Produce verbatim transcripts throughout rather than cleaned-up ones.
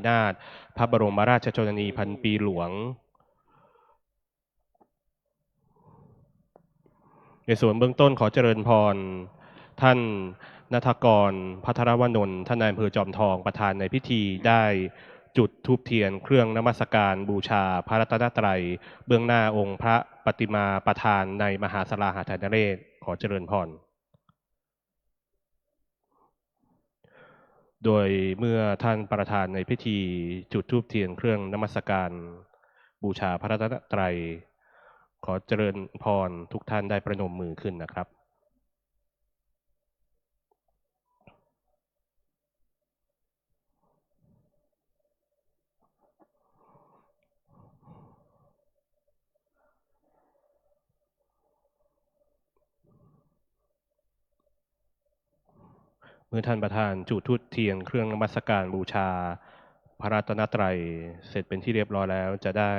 นาถ พระบรมราชชนนีพันปีหลวง ในส่วนเบื้องต้นขอเจริญพร ท่านณัฐกร ภัทรวนนท์ ท่านนายอำเภอจอมทอง ประธานในพิธี ได้จุดธูปเทียนเครื่องนมัสการบูชาพระรัตนตรัย เบื้องหน้าองค์พระปฏิมาประธานในมหาศาลาหาทายนเรศ ขอเจริญพร โดยเมื่อท่านประธานในพิธีจุดธูปเทียนเครื่องนมัสการบูชาพระรัตนตรัย ขอเจริญพรทุกท่านได้ประนมมือขึ้นนะครับ เมื่อท่านประธานจุดธูปเทียนเครื่องนมัสการบูชาพระรัตนตรัยเสร็จเป็นที่เรียบร้อยแล้ว จะได้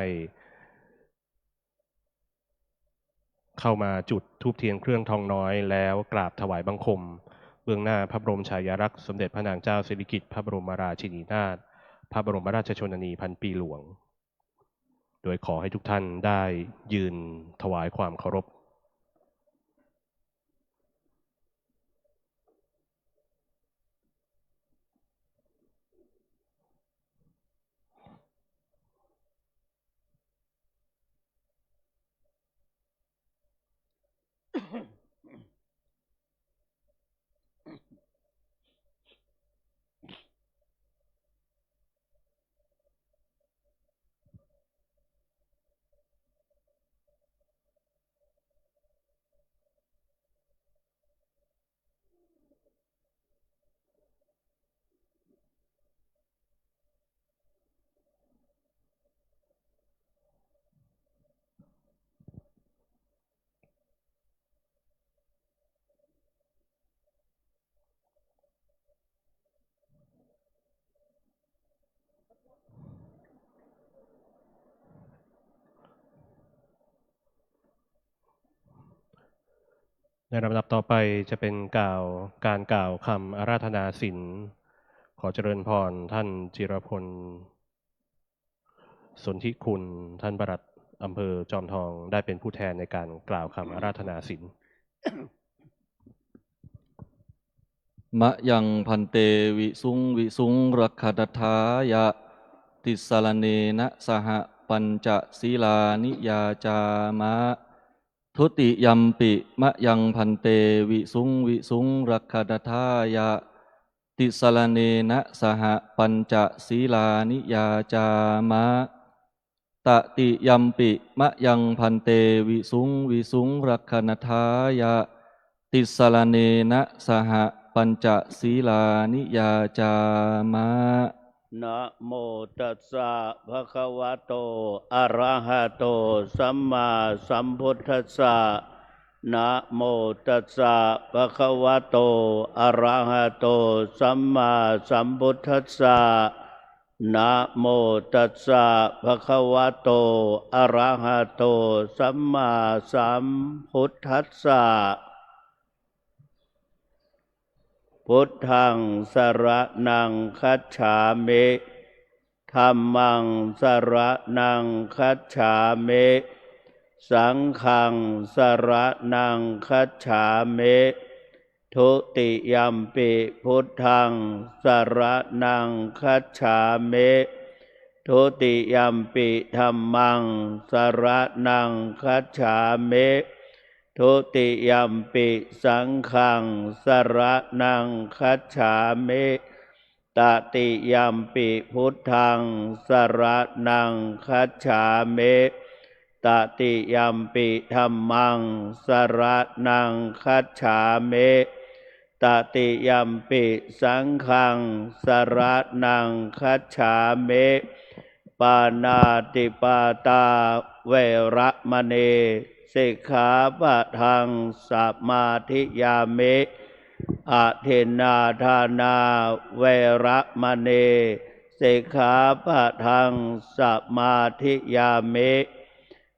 เข้ามาจุดธูปเทียนเครื่องทองน้อย แล้วกราบถวายบังคม เบื้องหน้าพระบรมฉายาลักษณ์สมเด็จพระนางเจ้าสิริกิติ์ พระบรมราชินีนาถ พระบรมราชชนนีพันปีหลวง โดยขอให้ทุกท่านได้ยืนถวายความเคารพ ในลำดับต่อไปจะเป็นกล่าว การกล่าวคำอาราธนาศีล ขอเจริญพรท่านจิรพล สนธิคุณ ท่านปลัดอำเภอจอมทอง ได้เป็นผู้แทนในการกล่าวคำอาราธนาศีล Mayaṃ bhante visuṃ visuṃ rakkhadatthāya tisaraṇena saha pañca sīlāni yācāma. Dutiyampi mayaṃ bhante visuṃ visuṃ rakkhadatthāya tisaraṇena saha pañca sīlāni yācāma. Tatiyampi mayaṃ bhante visuṃ visuṃ rakkhadatthāya tisaraṇena saha pañca sīlāni yācāma. Namo tassa bhagavato arahato sammāsambuddhassa. Namo tassa bhagavato arahato sammāsambuddhassa. Namo tassa bhagavato arahato sammāsambuddhassa. Buddhaṃ saraṇaṃ gacchāmi. Dhammaṃ saraṇaṃ gacchāmi. Saṅghaṃ saraṇaṃ gacchāmi. Dutiyampi buddhaṃ saraṇaṃ gacchāmi. Dutiyampi dhammaṃ saraṇaṃ gacchāmi. Dutiyampi saṅghaṃ saraṇaṃ gacchāmi. Tatiyampi buddhaṃ saraṇaṃ gacchāmi. Tatiyampi dhammaṃ saraṇaṃ gacchāmi. Tatiyampi saṅghaṃ saraṇaṃ gacchāmi. Pāṇātipātā veramaṇī sikkhāpadaṃ samādiyāmi. Adinnādānā veramaṇī sikkhāpadaṃ samādiyāmi.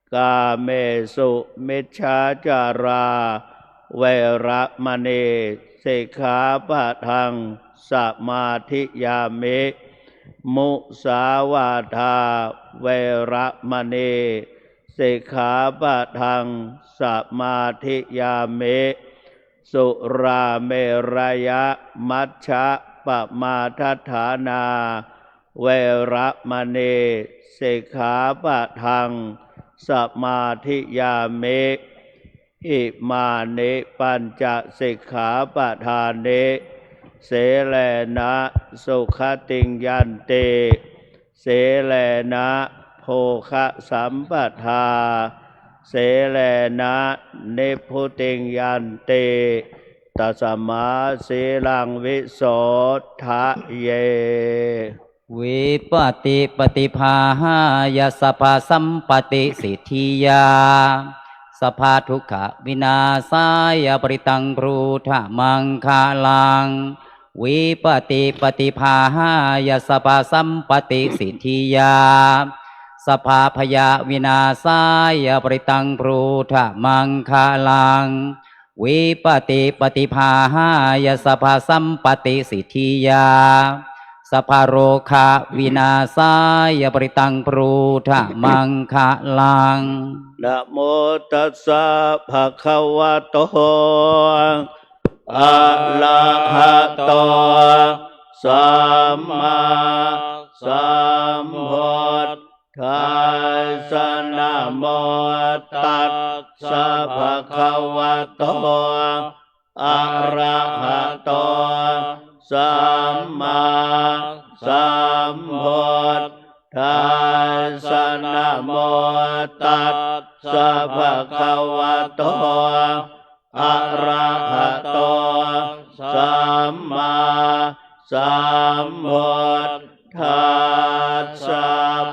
Kāmesu micchācārā veramaṇī sikkhāpadaṃ samādiyāmi. Musāvādā veramaṇī sikkhāpadaṃ samādiyāmi. Surāmerayamajjapamādaṭṭhānā veramaṇī sikkhāpadaṃ samādiyāmi. Imāni pañca sikkhāpadāni. Sīlena sugatiṃ yanti, sīlena bhogasampadā, sīlena nibbutiṃ yanti, tasmā sīlaṃ visodhaye. Vipattipaṭibāhāya sabbasampattisiddhiyā, sabbadukkhavināsāya parittaṃ brūtha maṅgalaṃ. Vipattipaṭibāhāya sabbasampattisiddhiyā, sabbabhayavināsāya parittaṃ brūtha maṅgalaṃ. Vipattipaṭibāhāya sabbasampattisiddhiyā, sabbarogavināsāya parittaṃ brūtha maṅgalaṃ. Namo tassa bhagavato arahato sammāsambuddhassa. Namo tassa bhagavato arahato sammāsambuddhassa. Namo tassa bhagavato arahato sammāsambuddhassa.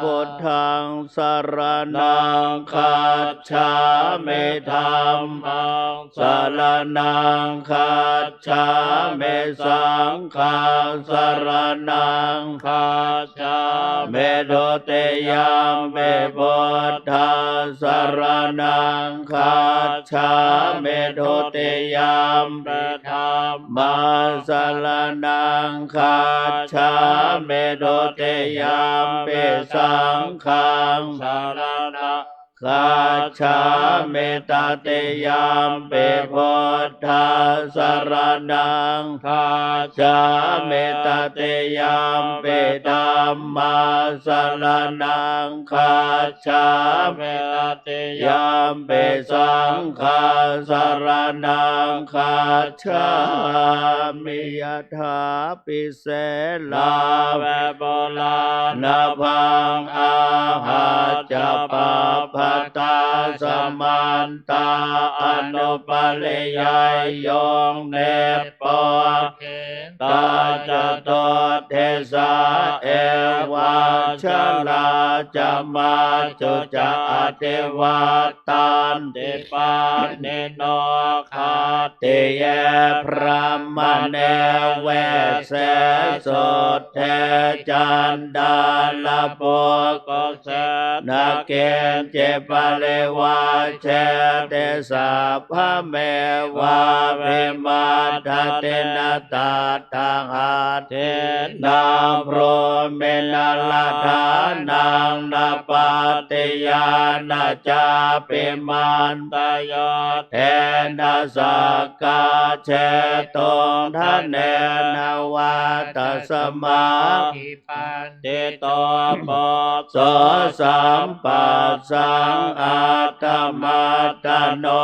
Buddhaṃ saraṇaṃ gacchāmi. Dhammaṃ saraṇaṃ gacchāmi. Saṅghaṃ saraṇaṃ gacchāmi. Dutiyampi buddhaṃ saraṇaṃ gacchāmi. Dutiyampi dhammaṃ saraṇaṃ gacchāmi. Dutiyampi saṅghaṃ saraṇaṃ gacchāmi. Tatiyampi buddhaṃ saraṇaṃ gacchāmi. Tatiyampi dhammaṃ saraṇaṃ gacchāmi. Tatiyampi saṅghaṃ saraṇaṃ gacchāmi. Yathā pi selāve pūrā nabhaṃ āhacca pabbatā samantā anupariyayo nippo cattuddisā evajjhānā ca majjhu ca ativattanti pāṇino. Khattiye brāhmaṇe vesse sudde caṇḍālapukkuse na kiñci parivajjeti sabbamevābhimatthati. Na tattha hatthena brūmi na radhānaṃ na pattiyā na cāpi mantayuddhena sakkā jetuṃ dhanena vā. Tasmā hi paṇḍito puthujjano sampassaṃ attamattano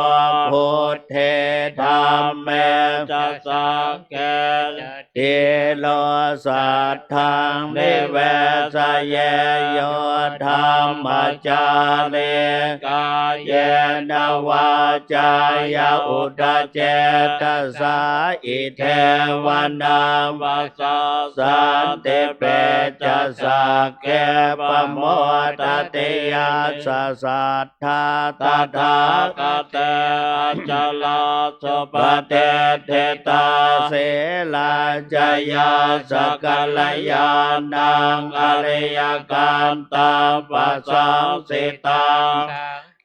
buddhe dhamme ca saṅghe ca dhīro satthaṃ nivesaye. Yo dhammacārī kāyena vācāya uda cetasā icceva nāma saṃsādhipe ca sagge pamodati. Yassa saddhā tathāgate acalā suppatiṭṭhitā sīlajja yassa kalyāṇaṃ ariyakantaṃ pasaṃsitaṃ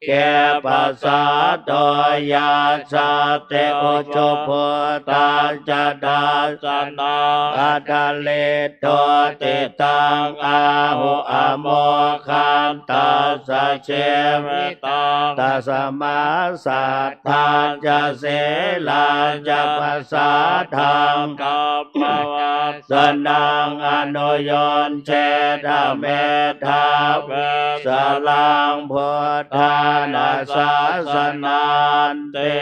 ke pasādo yassāti ujubhūtañca dassanaṃ adaliddoti taṃ āhu amogantassa jīvitaṃ. Tasmā saddhañca sīlañca pasādaṃ kammavassanaṃ anuyuñjeta medhā vessaraṃ buddhāna sāsananti.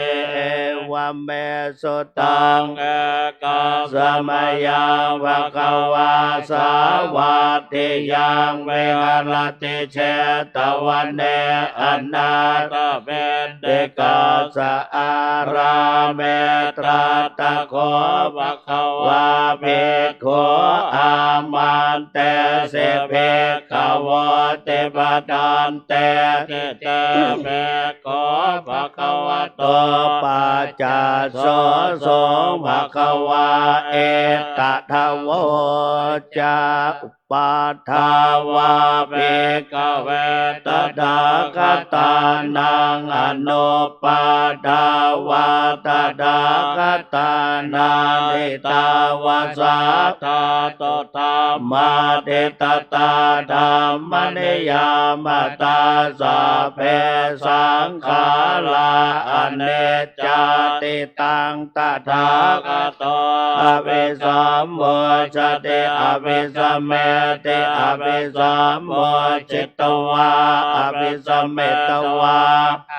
Evaṃ me sutaṃ. Ekaṃ samayaṃ bhagavā sāvatthiyaṃ viharati jetavane anāthapiṇḍikassa ārāme. Tatra kho bhagavā bhikkhū āmantesi bhikkhavoti. Bhadanteti te bhikkhū bhagavato paccassosuṃ. Bhagavā etadavoca. Uppādā vā bhikkhave tathāgatānaṃ anuppādā vā tathāgatānaṃ, ṭhitā va sā dhātu dhammaṭṭhitatā dhammaniyāmatā. Sabbe saṅkhārā aniccāti. Taṃ tathāgato abhisambujjhati abhisameti. Abhisambujjhitvā abhisametvā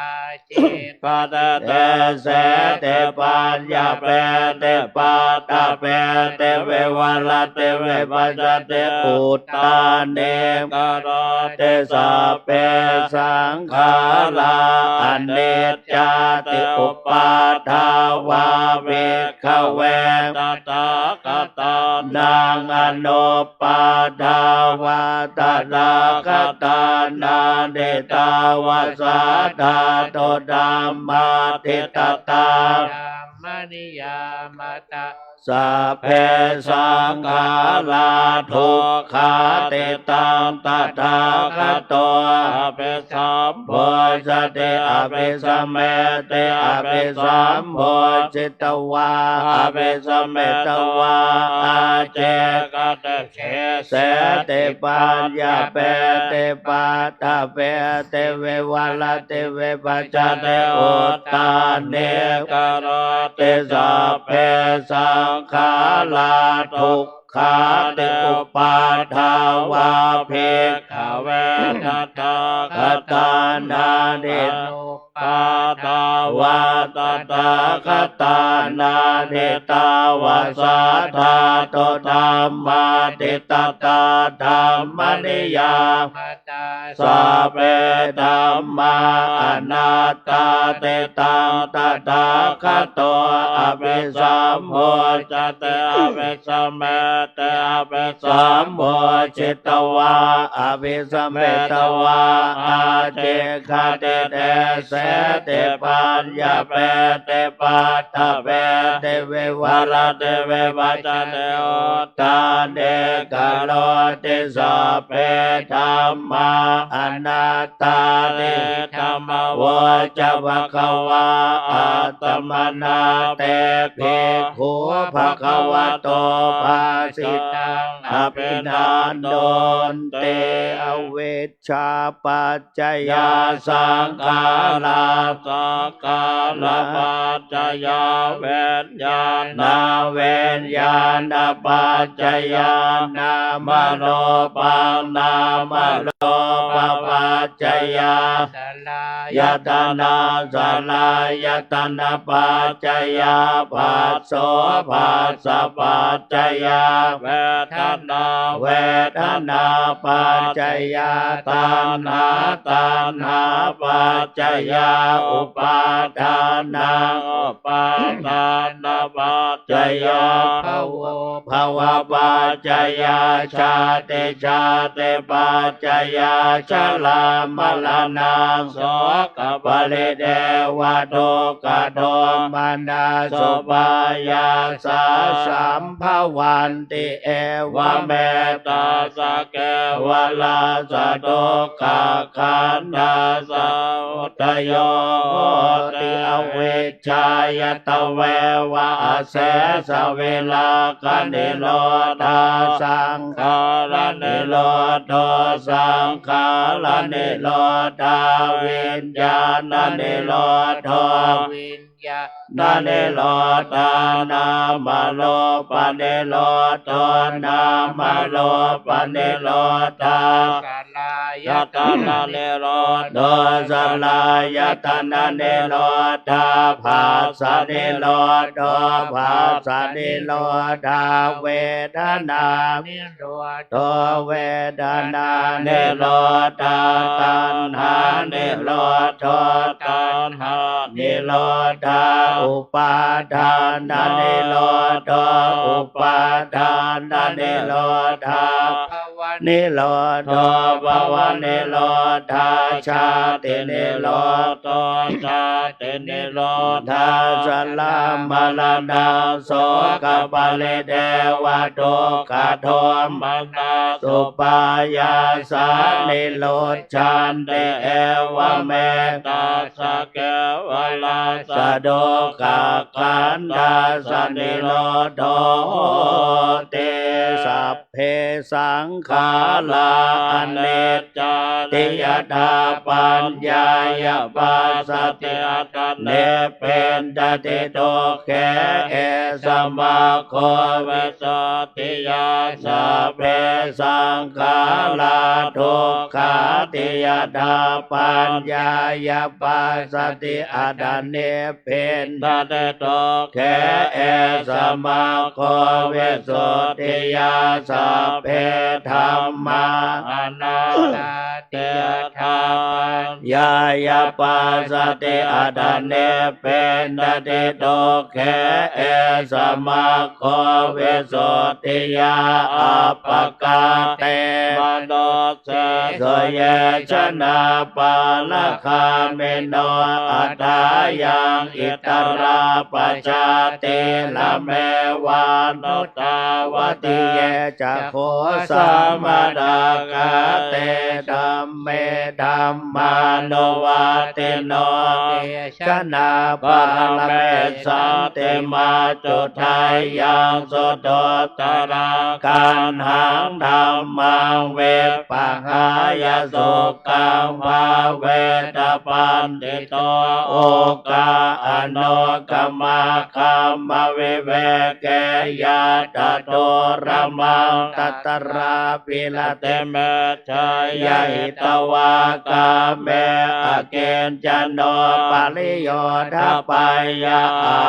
ācikkhati deseti paññapeti paṭṭhapeti vivarati vibhajati uttānīkaroti. Sabbe saṅkhārā aniccāti. Uppādā vā bhikkhave tathāgatānaṃ anuppādā vā tathāgatānaṃ, ṭhitā va sā dhātu dhammaṭṭhitatā dhammaniyāmatā. Sabbe saṅkhārā dukkhāti. Taṃ tathāgato abhisambujjhati abhisameti. Abhisambujjhitvā abhisametvā ācikkhati deseti paññapeti paṭṭhapeti vivarati vibhajati uttānīkaroti. Sabbe saṅkhārā dukkhāti. Uppādā vā bhikkhave tathāgatānaṃ anuppādā vā tathāgatānaṃ, ṭhitā va sā dhātu dhammaṭṭhitatā dhammaniyāmatā. Sabbe dhammā anattāti. Taṃ tathāgato abhisambujjhati abhisameti. Abhisambujjhitvā abhisametvā ācikkhati deseti paññapeti paṭṭhapeti vivarati vibhajati uttānīkaroti. Sabbe dhammā anattāti. Idamavoca bhagavā. Attamanā te bhikkhū bhagavato bhāsitaṃ abhinandunti. Avijjāpaccayā saṅkhārā, saṅkhārapaccayā viññāṇaṃ, viññāṇapaccayā nāmarūpaṃ, nāmarūpapaccayā saḷāyatanaṃ, saḷāyatanapaccayā phasso, phassapaccayo vedanā, vedanāpaccayā taṇhā, taṇhāpaccayā upādānaṃ, upādānapaccayā bhavo, bhavapaccayā jāti, jātipaccayā jarā, maraṇaṃ sokaparidevadukkhadomanassupāyāsajjhaṃ bhavanti evametassake kevalassa dukkhakkhandhassa vuttayo hoti. Avijjāya tveva asesavirāganirodho saṅkhāranirodho saṅkhāranirodhā viññāṇanirodho viññāṇanirodhā nāmarūpanirodho nāmarūpanirodhā salayatana nirodho salayatana nirodhā phassa nirodho phassa nirodhā vedanā nirodho vedanā nirodhā taṇhā nirodho taṇhā nirodhā upādāna nirodho upādāna nirodhā nirodho bhavanirodhā jātinirodho jātinirodhā jarāmaraṇaṃ sokaparidevadukkhadomanassupāyāsā nirujjhanti evametassake kevalassa dukkhakkhandhassa nirodho hoti. Sabbe saṅkhārā aniccāti yadā paññāya passati atanibbindati dukkhe esa maggo visuddhiyā. Sabbe saṅkhārā dukkhāti yadā paññāya passati atanib bindati dukkhe esa maggo visuddhiyā. Sabbe dhammā anattāti yadā paññāya passati atanibbindati dukkhe esa maggo visuddhiyā. Appakā te manu sesu ye janā baлагāmino athāyaṃ itappāmatabbaluddhāvatīrameva nuddhāvati ye ca kho samādakkhā te dhamme dhammānuvattino te janā palamessanti maccudheyyaṃ suduttaraṃ gaṇhaṃ dhammaṃ vippahāya sukhaṃ bhāveta paṇḍito. Uggā anuggama kamma viveke yattha dūramaṃ tatrābhi rati me jjeyya hitvā kāme akiñcano pariyodapeyya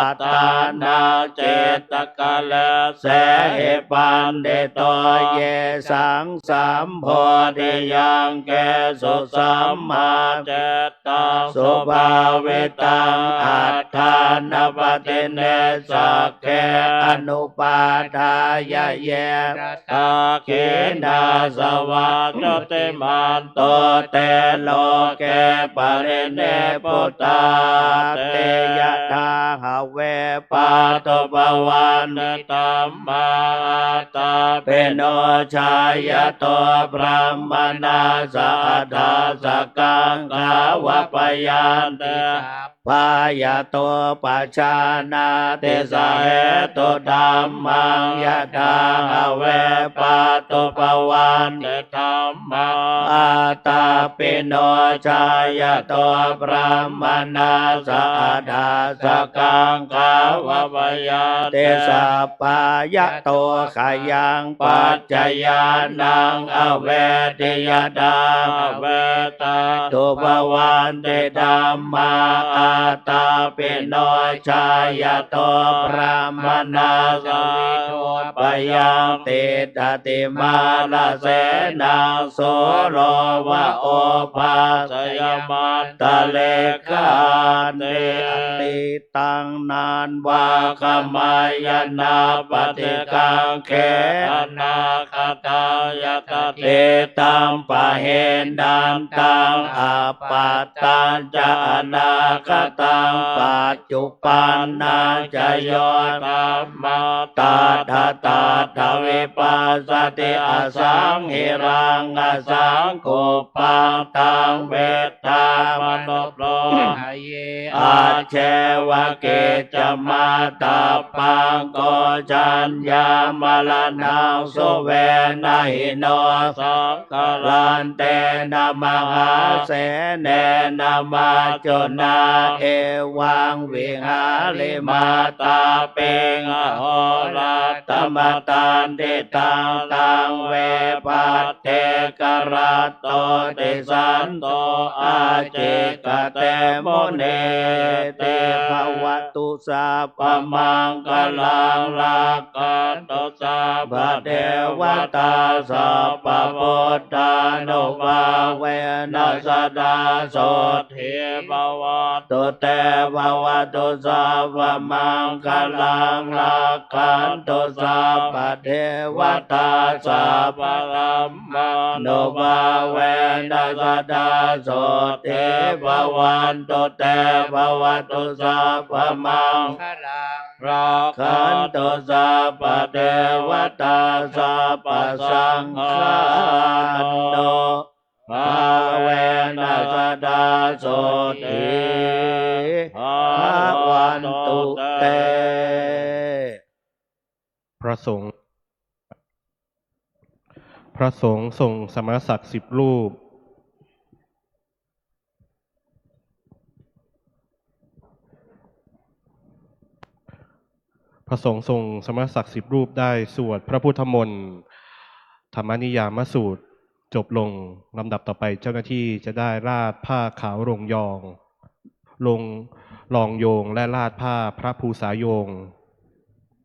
attānaṃ cittakallesehi paṇḍito. Yesaṃ sambodhiyaṃ kesu sammā cittaṃ subhāvitaṃ attānapaṭinissagge anupādāya ye ratā khīṇāsavā jutimanto te loke parinibbutā. Te yathā have pātubhavanti dhammā ātāpino jāyato brāhmaṇassa adajjaggaṃ gāvapayanti sabbā yato pajānāti sahetu dhammaṃ. Yathā have pātubhavanti dhammā ātāpino jāyato brāhmaṇassa adajjaggaṃ gāvapayanti sabbā yato khayaṃ paccayānaṃ avedi. Yathā have pātubhavanti dhammā Vātapino jāyato brāhmaṇā savidūpayaṃ tiṭṭhati mārasenaṃ sūro va obhāsayamantare. Gandhe taṃ nānvāgameyya nappaṭikaṅkhe anāgataṃ yadatītaṃ pahīnantaṃ appattañca anāgataṃ paccuppannañca yo dhammaṃ tattha tattha vipassati asaṃhiraṃ asaṅkuppaṃ taṃ viddhā manubrūhaye ajjeva kiccamātappaṃ. Kojaññā maraṇaṃ suve na hi no saṅgarantena mahāsenena maccunā evaṃ vihārimātāpiṃ ahorattamatanditaṃ taṃ ve bhaddekarattoti santo ācikkhate muni. Te bhavatu sabbamaṅgalaṃ rakkhantu sabbadevatā sabbabuddhānubhāvena sadā sotthī bhavantu te. Bhavatu sabbamaṅgalaṃ rakkhantu sabbadevatā sabbadhammānubhāvena sadā sotthī bhavantu te. Bhavatu sabbamaṅgalaṃ rakkhantu sabbadevatā sabbasaṅghānubhāvena sadā sotthī bhavantu te. พระสงฆ์ พระสงฆ์ทรงสมณศักดิ์สิบรูป พระสงฆ์ทรงสมณศักดิ์สิบรูปได้สวดพระพุทธมนต์ ธรรมนิยามสูตรจบลง ลำดับต่อไปเจ้าหน้าที่จะได้ราดผ้าขาวลงยอง ลง ลองโยง และราดผ้าพระภูษาโยง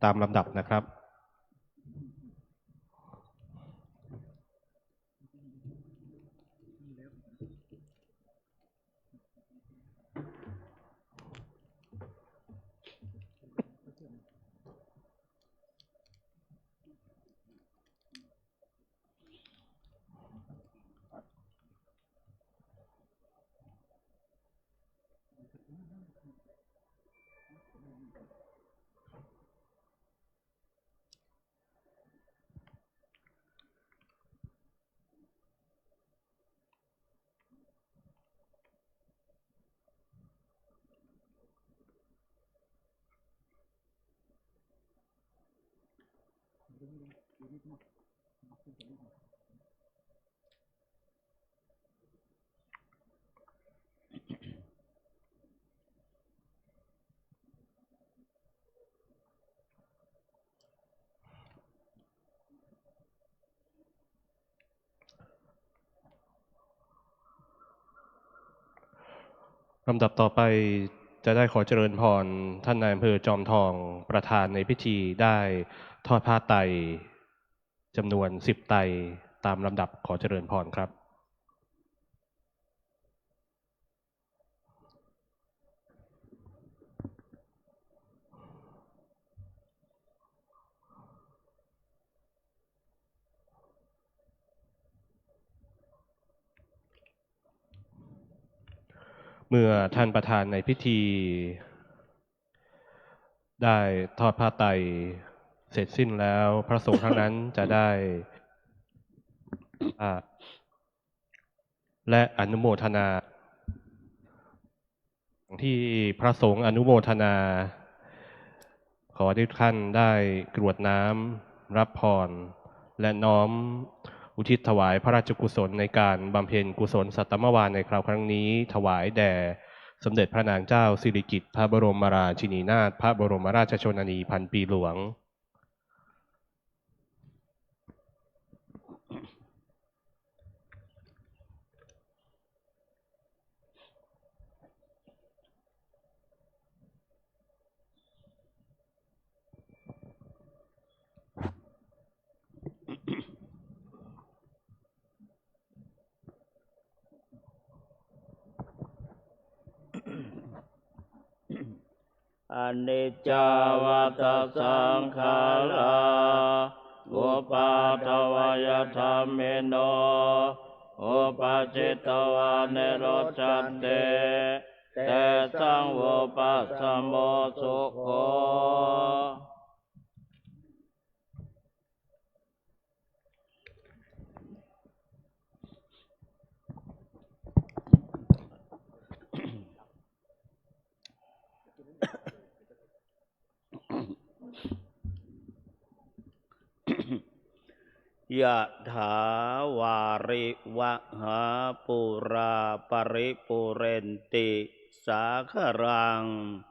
ตามลำดับนะครับ ลำดับต่อไปจะได้ขอเจริญพรท่านนายอำเภอจอมทอง ประธานในพิธีได้ทอดผ้าไตรจำนวนสิบไตร ตามลำดับขอเจริญพรครับ เมื่อท่านประธานในพิธี ได้ทอดผ้าไตรเสร็จสิ้นแล้ว พระสงฆ์ทั้งนั้นจะได้ อ่า และอนุโมทนา ที่พระสงฆ์อนุโมทนา ขอให้ทุกท่านได้กรวดน้ำรับพร และน้อมอุทิศถวายพระราชกุศลในการบำเพ็ญกุศลสัตตมวานในคราวครั้งนี้ ถวายแด่สมเด็จพระนางเจ้าสิริกิติ์ พระบรมราชินีนาถ พระบรมราชชนนีพันปีหลวง เ Aniccā vata saṅkhārā, uppādavayadhammino, uppajjitvā nirujjhanti, tesaṃ vūpasamo sukho. Yathā vārivahāpūrā paripūrenti sāgaraṃ,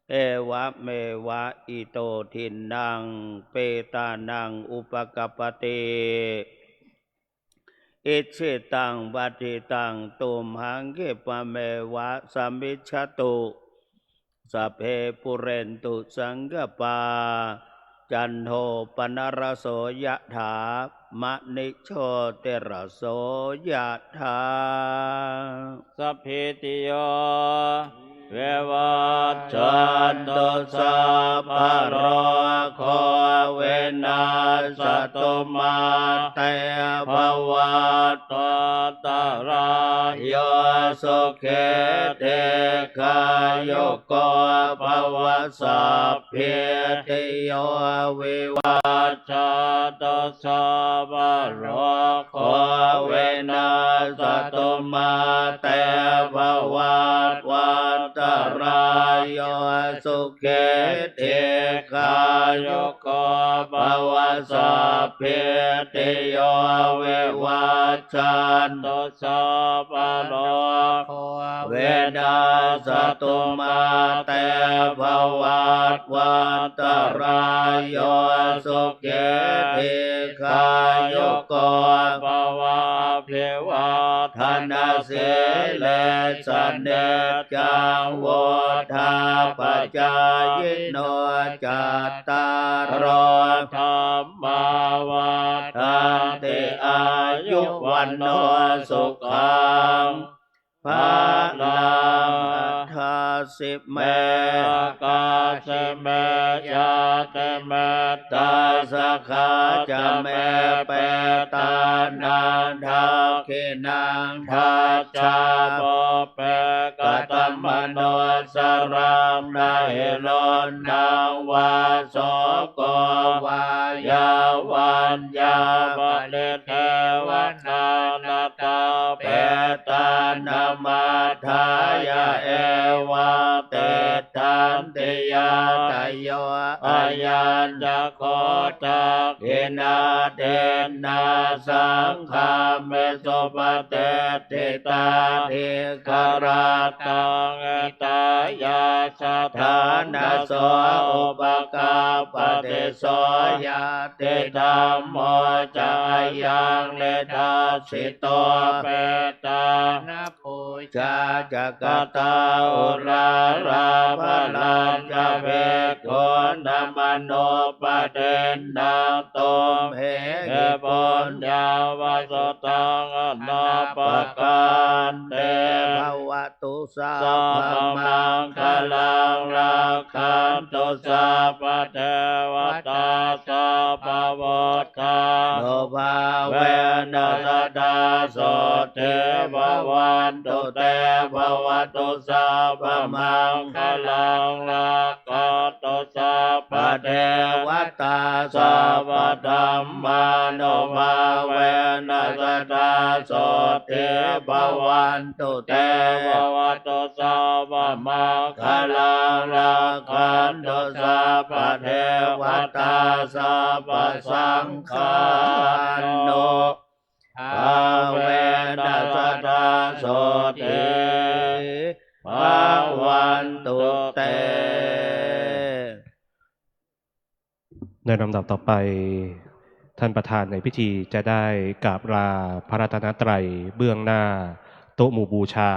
evameva ito dinnaṃ petānaṃ upakappati. Icchitaṃ patthitaṃ tumhaṃ khippameva samijjhatu. Sabbe pūrentu saṅkappā, cando paṇṇaraso yathā, maṇi jotiraso yathā. Sabbītiyo vivajjantu, sabbarogo vinassatu, mā te bhavatvantarāyo, sukhī dīghāyuko bhava. Sabbītiyo vivajjantu, sabbarogo vinassatu, mā te bhavatvantarāyo, sukhī dīghāyuko bhava. Sabbītiyo vivajjantu, sabbarogo vinassatu, mā te bhavatvantarāyo, sukhī dīghāyuko bhava. Abhivādanasīlissa niccaṃ vuḍḍhāpacāyino, cattāro dham mā vaḍḍhanti, āyu vaṇṇo sukhaṃ balaṃ. Adāsi me akāsi me ñātimittā, sakhā ca me petānaṃ dakkhiṇaṃ dajjā, pubbe katamanussaraṃ. Na hi ruṇṇaṃ vā soko vā, yā vaññā paridevanā, na tāpetā na mātā, ya evaṃ tiṭṭhanti ñātayo. Ayañca kho dakkhiṇā dinnā, saṅghāmi supatiṭṭhitā, dīgharattaṃ hitāyassa, ṭhānaso upakappati. So ñātidhammo ca ayaṃ nidassito, petāna pūjā ca katā uḷārā, balañca bhikkhūnamanuppadinnaṃ, tumhehi puññaṃ pasutaṃ anappakanti. Bhavatu sabbamaṅgalaṃ, rakkhantu sabbadevatā, sabbabuddhānubhāvena, sadā sotthī bhavantu te. Bhavatu sabbamaṅgalaṃ, rakkhantu sabbadevatā, sabbadhammānubhāvena, sadā sotthī bhavantu te. Bhavatu sabbamaṅgalaṃ, rakkhantu sabbadevatā, sabbasaṅghānubhāvena, sadā sotthī bhavantu te. ในลำดับต่อไป ท่านประธานในพิธีจะได้กราบลาพระรัตนตรัยเบื้องหน้าโต๊ะหมู่บูชา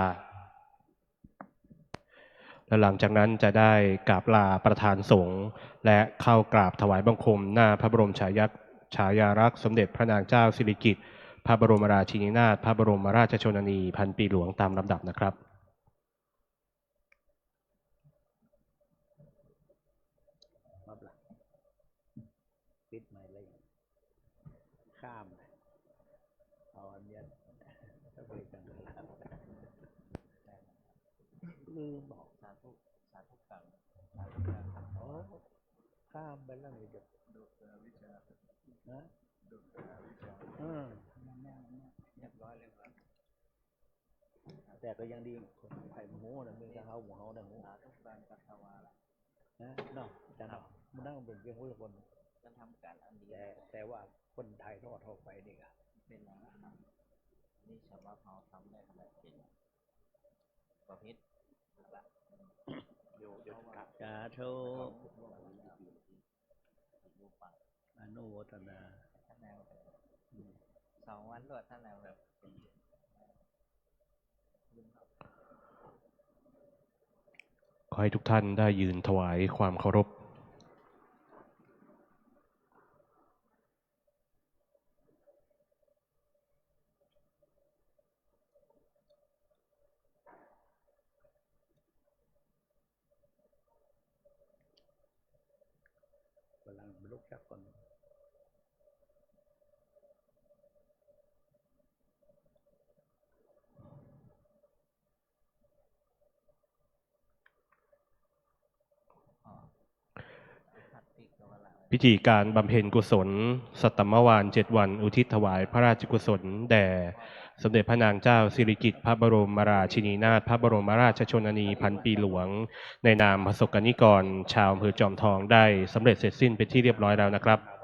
และหลังจากนั้นจะได้กราบลาประธานสงฆ์ และเข้ากราบถวายบังคมหน้าพระบรมฉายา ฉายาลักษณ์สมเด็จพระนางเจ้าสิริกิติ์ พระบรมราชินีนาถ พระบรมราชชนนีพันปีหลวงตามลำดับนะครับ ลืมบอก สาธุ สาธุกัง สาธุกัง อ๋อ ข้ามไปแล้วนี่จะ ดุจวิชา นะ ดุจวิชา อืม เรียบร้อย เรียบร้อย แต่ก็ยังดี ไข่หมูนะ มีกะเพราหมูเฮานะ หมู สาธุกัง กัสสวาละ นะเนาะ อาจารย์เนาะ มันนั่งเป็นเพียงคนละคน ก็ทำการอันเดียว แต่ แต่ว่าคนถ่ายทอดออกไปนี่ก็ เป็นอย่างนั้นครับ นี่สำหรับเราทำได้ขนาดเก่ง ประเภทละ โย โย สาธุ อนุโมทนา สองวันรวดเท่านั้นแบบ ขอให้ทุกท่านได้ยืนถวายความเคารพ กำลังลุกจากคน พิธีการบำเพ็ญกุศล สัตตมวานเจ็ดวัน อุทิศถวายพระราชกุศลแด่สมเด็จพระนางเจ้าสิริกิติ์ พระบรมราชินีนาถ พระบรมราชชนนีพันปีหลวง ในนามประสบกนิกรชาวอำเภอจอมทองได้สำเร็จเสร็จสิ้นเป็นที่เรียบร้อยแล้วนะครับ